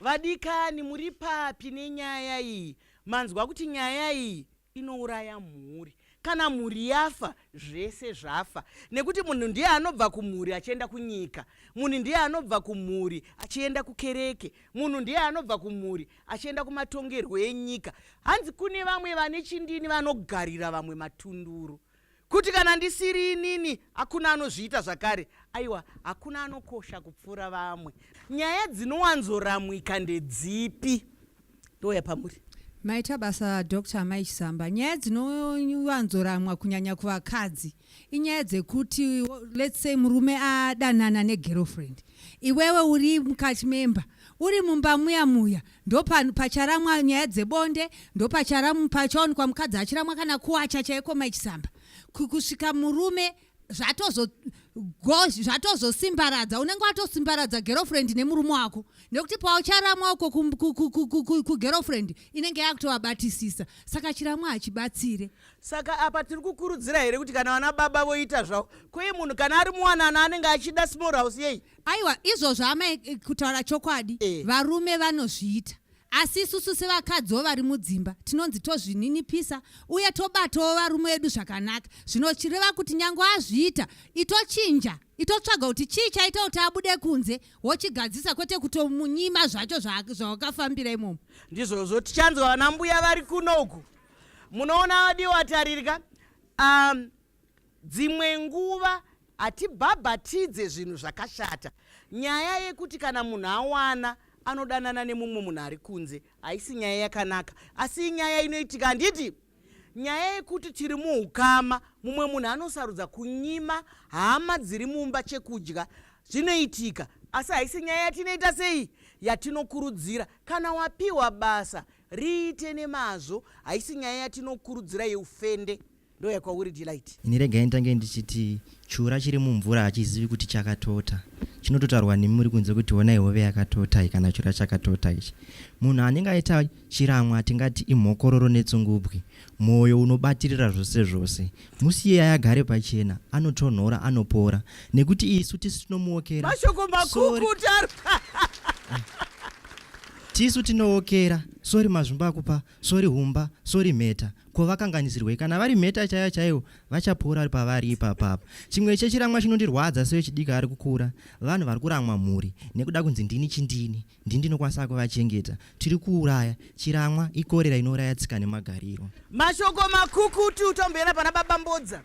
Vadikani, muri papi nenyaya iyi? Manzwa kuti nyaya iyi inouraya mhuri. Kana mhuri yafa, zvese zvafa. Nekuti munhu ndiye anobva kumhuri achienda kunyika. Munhu ndiye anobva kumhuri achienda kukereke. Munhu ndiye anobva kumhuri achienda kumatongerwo enyika. Hanzi kune vamwe vane chindini vanogarira vamwe matunduru. Kuti kana ndisiri inini hakuna anozviita zvakare. Aiwa, hakuna anokosha kupfuura vamwe. Nyaya dzinowanzoramwika ndedzipi? Ndouya pamuri. Maita basa Doctor Amai Chisamba. Nyaya dzinowanzoramwa kunyanya kuvakadzi inyaya dzekuti let's say murume adanana negirlfriend, iwewe uri mukati memba, uri mumba muya muya, ndopacharamwa nyaya dzebonde, ndopachaonekwa mukadzi achiramwa kana kuwacha chaiko Mai Chisamba, kusvika murume zvatozosimbaradza, unenge watosimbaradza girlfriend nemurume wako, nekuti paucharamwa uko kugirlfriend inenge yakutovabatisisa. Saka chiramwa hachibatsire. Saka apa tiri kukurudzira here kuti kana vana baba voita zvavo, koye munhu kana ari muwanana anenge achida small house yei? Aiwa, izvozvo amai, kutaura chokwadi, varume vanozviita, asi isusu sevakadziwo vari mudzimba tinonzi tozvininipisa uye tobatawo varume vedu zvakanaka, zvinochireva kuti nyange azviita, itochinja, itotsvaga kuti chii chaita kuti abude kunze, wochigadzisa, kwete kutomunyima zvacho zvawakafambira imomo. Ndizvozvo, tichanzwa vana mbuya vari kuno uku. Munoona vadiwa taririka, dzimwe nguva hatibhabhatidze zvinhu zvakashata. Nyaya yekuti kana munhu awana anodanana nemumwe munhu ari kunze haisi nyaya yakanaka, asi inyaya inoitika. Handiti nyaya yekuti tiri muukama, mumwe munhu anosarudza kunyima hama dziri mumba chekudya, zvinoitika, asi haisi nyaya yatinoita sei, yatinokurudzira. Kana wapiwa basa, riite nemazvo. Haisi nyaya yatinokurudzira yeufende. Ndoya kwauri Delight. Ini regai nditange ndichiti chura chiri mumvura hachizivi kuti chakatota. Chinototaurwa nemi muri kunze kuti honai hove yakatota iyi kana chura chakatota ichi. Munhu anenge aita chiramwa tingati imhokororo netsungubwi. Mwoyo unobatirira zvose zvose. Musiyei agare pachena, anotonhora anopora. Nekuti isu tisu tinomuokera. Mashoko makukutu ari Tisu tinookera. Sori Mazvimbakupa, sori Humba, sori Mheta. Ko vakanganisirwei? Kana vari mheta chaiyo chaiyo vachapora pavari ipapapa. Chimwe chechiramwa chinondirwadza sewechidiki ari kukura, vanhu vari kuramwa mhuri nekuda kunzi ndini chindini, ndini ndinokwanisa kuvachengeta. Tiri kuuraya. Chiramwa ikorera inouraya tsika nemagariro. Mashoko makukutu tomboenda pana baba Mbodza.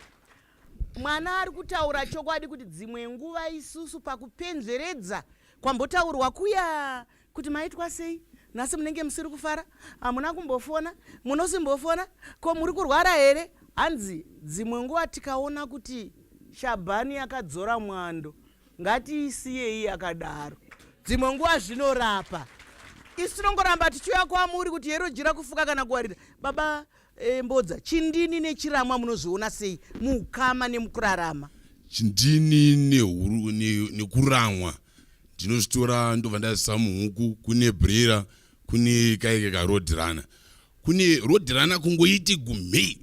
Mwana ari kutaura chokwadi kuti dzimwe nguva isusu pakupenzveredza kwambotaurwa kuya kuti maitwa sei nhasi, munenge musiri kufara, hamuna kumbofona, munosimbofona, ko muri kurwara here? Hanzi dzimwe nguva tikaona kuti Shabhani yakadzora mwando, ngatiisiyei yakadaro. Dzimwe nguva zvinorapa. Isu tinongoramba tichiuya kwamuri kuti hero jira kufuka kana kuwarira. Baba Mbodza, chindini nechiramwa munozviona sei muukama nemukurarama? Chindini nehuru nekuramwa ndinozvitora ndobva ndazvisa muhuku. Kune brera, kune kaike karodhirana, kune rodhirana kungoiti gumhei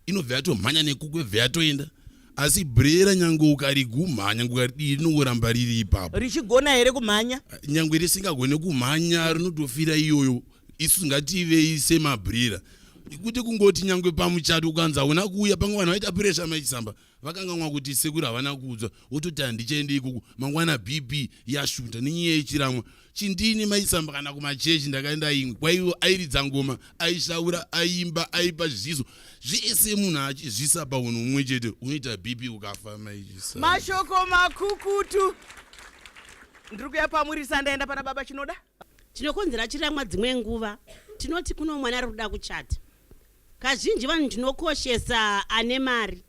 inobva yatomhanya nekuku, ibva yatoenda. Asi brera nyange ukarigumha, nyange ukaridii, rinongoramba riri ipapo. Richigona here kumhanya? Nyange risingagone kumhanya, rinotofira iyoyo. Isu ngativei semabrera, kuti kungoti nyange pamuchato ukanzi hauna kuuya, pamwe vanhu vaita puresha maichisamba, vakanganwa kuti sekuru havana kuudzwa, wototi handichaende ikoko. Mangwana BP yashuta nenyaya yechiramwa. Chindini maisamba, kana kumachechi ndakaenda imwe kwaiwo airidza ngoma, aishaura, aiimba, aipa zviziso zvese, munhu achizvisa paunhu umwe chete, unoita BP ukafa maichisa. Mashoko makukutu. Ndiri kuya pamurisa, ndaenda pana baba Chinoda. Chinokonzera chiramwa, dzimwe nguva tinoti kuno mwana ari kuda kuchata. Kazhinji vanhu tinokoshesa ane mari,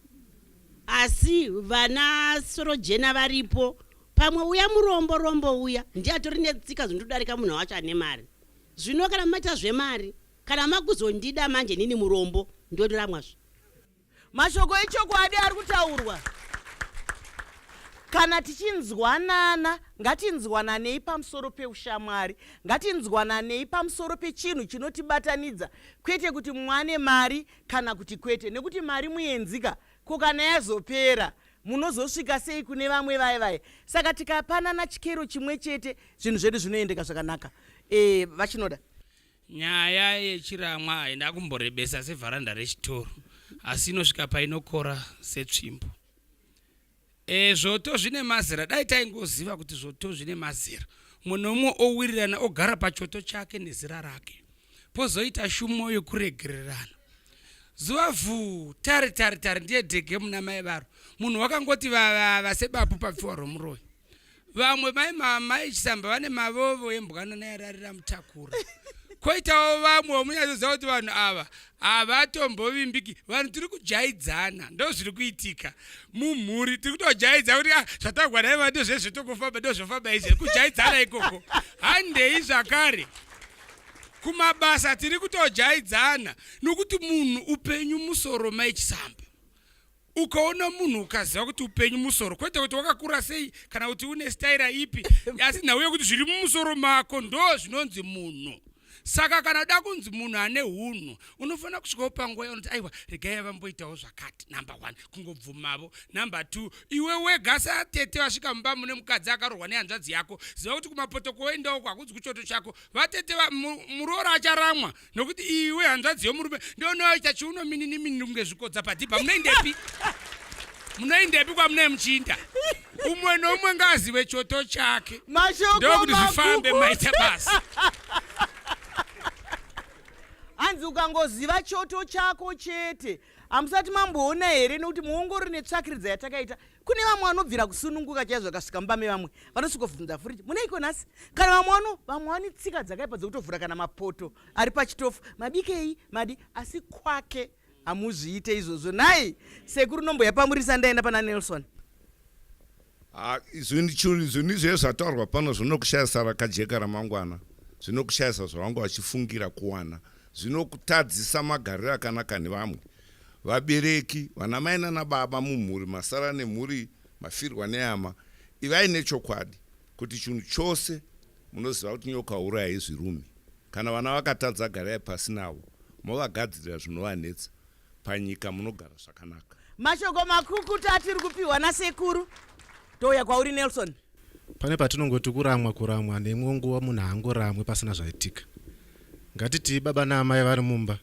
asi vana sorojena varipo. Pamwe uya murombo rombo uya ndiye atori netsika zvinotodarika munhu wacho ane mari. Zvino kana maita zvemari, kana makuzondida manje nini murombo ndotoramwazve. Mashoko echokwadi ari kutaurwa. Kana tichinzwanana, ngatinzwananei pamusoro peushamwari, ngatinzwananei pamusoro pechinhu chinotibatanidza, kwete kuti mumwe ane mari kana kuti kwete, nekuti mari muenzika, ko kana yazopera munozosvika sei kune vamwe vaye vaye? Saka tikapanana chikero chimwe chete, zvinhu zvedu zvinoendeka zvakanaka. E, vachinoda Nyaya yechiramwa haina kumborebesa sevharanda rechitoro asi inosvika painokora setsvimbo. E, zvoto zvine mazera dai taingoziva kuti zvoto zvine mazera mumwe nomumwe owirirana ogara pachoto chake nezera rake pozoita shumo yokuregererana zuva vhuu tari tari tari ndiye dhege muna mai varo munhu wakangoti vavava sebapu papfiwa romuroyi vamwe mai mai chisamba vane mavovo embwanana yararira mutakura koitawo vamwe vamunyatsoziva kuti vanhu ava havatombovimbiki vanhu tiri kujaidzana ndo zviri kuitika mumhuri tiri kutojaidza kuti ah, zvatagwa naiva ndozvezvetokufamba ndozvofamba izvi kujaidzana ikoko handei zvakare kumabasa tiri kutojaidzana nokuti munhu upenyu musoro mai chisamba ukaona munhu ukaziva kuti upenyu musoro kwete kuti wakakura sei kana kuti une staira ipi asi nhau yekuti zviri mumusoro mako ndo zvinonzi munhu saka kana uda kunzi munhu ane hunhu unofanira kusvikawo panguva yaunoti aiwa regai vamboitawo zvakati number one kungobvumavo number two iwe wega satete vasvika mumba mune mukadzi akarohwa nehanzvadzi yako ziva kuti kumapoto kwoendawo kwakunzi kuchoto chako vatete muroora acharamwa nokuti iwe hanzvadzi yomurume ndonoita chiuno minini minini kunge zvikodza padhibha munoindepi munoindepi kwamunee muchiinda umwe noumwe ngaazive choto chake ndokuti zvifambe maita basa hanzi ukangoziva choto chako chete hamusati mamboona here nokuti muongorori netsvakiridza yatakaita kune vamwe vanobvira kusununguka chaizvo vakasvika mumba mevamwe vanosvikobvunza furiji muneiko nhasi kana vamwe vano vamwe vane tsika dzakaipa dzekutovhura kana mapoto ari pachitofu mabikei madi asi kwake hamuzviite izvozvo nhai sekuru nomboya pamurisa ndaenda pana nelson ah, zvinhu izvozvo zvataurwa pano zvinokushayisa rakajeka ramangwana zvinokushayisa zvavanga vachifungira kuwana zvinokutadzisa magariro akanaka nevamwe Vabereki, vanamai nanababa mumhuri masara nemhuri mafirwa nehama, ivai nechokwadi kuti chinhu chose munoziva kuti nyoka huru haizvirumi. Kana vana vakatadza garai pasi navo movagadzirira zvinovanetsa. Panyika munogara zvakanaka. Mashoko makukutu atiri kupiwa nasekuru. Touya kwauri Nelson. Pane patinongoti kuramwa kuramwa neimwe nguva munhu haangoramwi pasina zvaitika. Ngatitii baba naamai vari mumba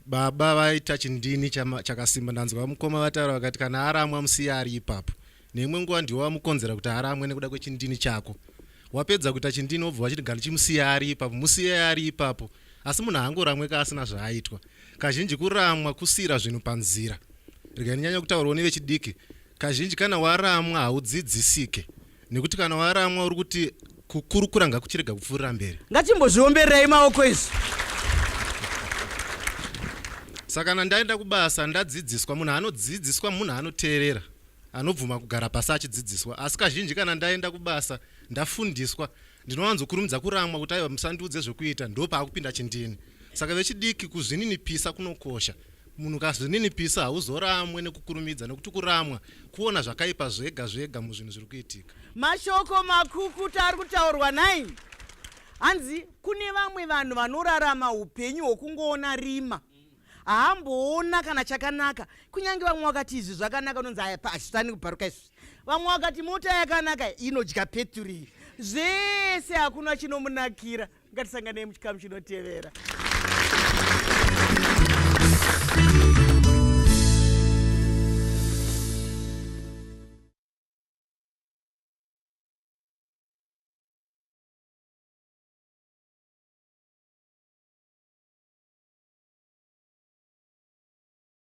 Baba vaita chindini chakasimba ndanzwa mukoma vataura vakati kana aramwa musiye ari ipapo. Neimwe nguva ndiwe wamukonzera kuti aramwe nekuda kwechindini chako. Wapedza kuita chindini wobva wachiti garichimusiya ari ipapo, musiye ari ipapo. Asi munhu haangoramwe ka asina zvaaitwa. Kazhinji kuramwa kusiira zvinhu panzira. Regai ndinyanye kutaurawo nevechidiki. Kazhinji kana waramwa haudzidzisike. Nekuti kana waramwa uri kuti kukurukura ngakuchirega kupfuurira mberi. Ngatimbozviombererai maoko izvi. Saka kana ndaenda kubasa ndadzidziswa, munhu anodzidziswa munhu anoteerera, anobvuma kugara pasi achidzidziswa. Asi kazhinji kana ndaenda kubasa ndafundiswa, ndinowanzokurumidza kuramwa kuti aiwa musandiudze zvekuita, ndopaakupinda chindini. Saka vechidiki kuzvininipisa kunokosha. Munhu ukazvininipisa hauzoramwe nekukurumidza nekuti kuramwa kuona zvakaipa zvega zvega muzvinhu zviri kuitika. Mashoko makukutu ari kutaurwa nhai. Hanzi kune vamwe vanhu vanorarama upenyu hwokungoona rima. Haamboona kana chakanaka. Kunyange vamwe vakati izvi zvakanaka unonzi aya hazvitani kubharuka izvi. Vamwe vakati mota yakanaka inodya peturi. Zvese hakuna chinomunakira. Ngatisanganei muchikamu chinotevera.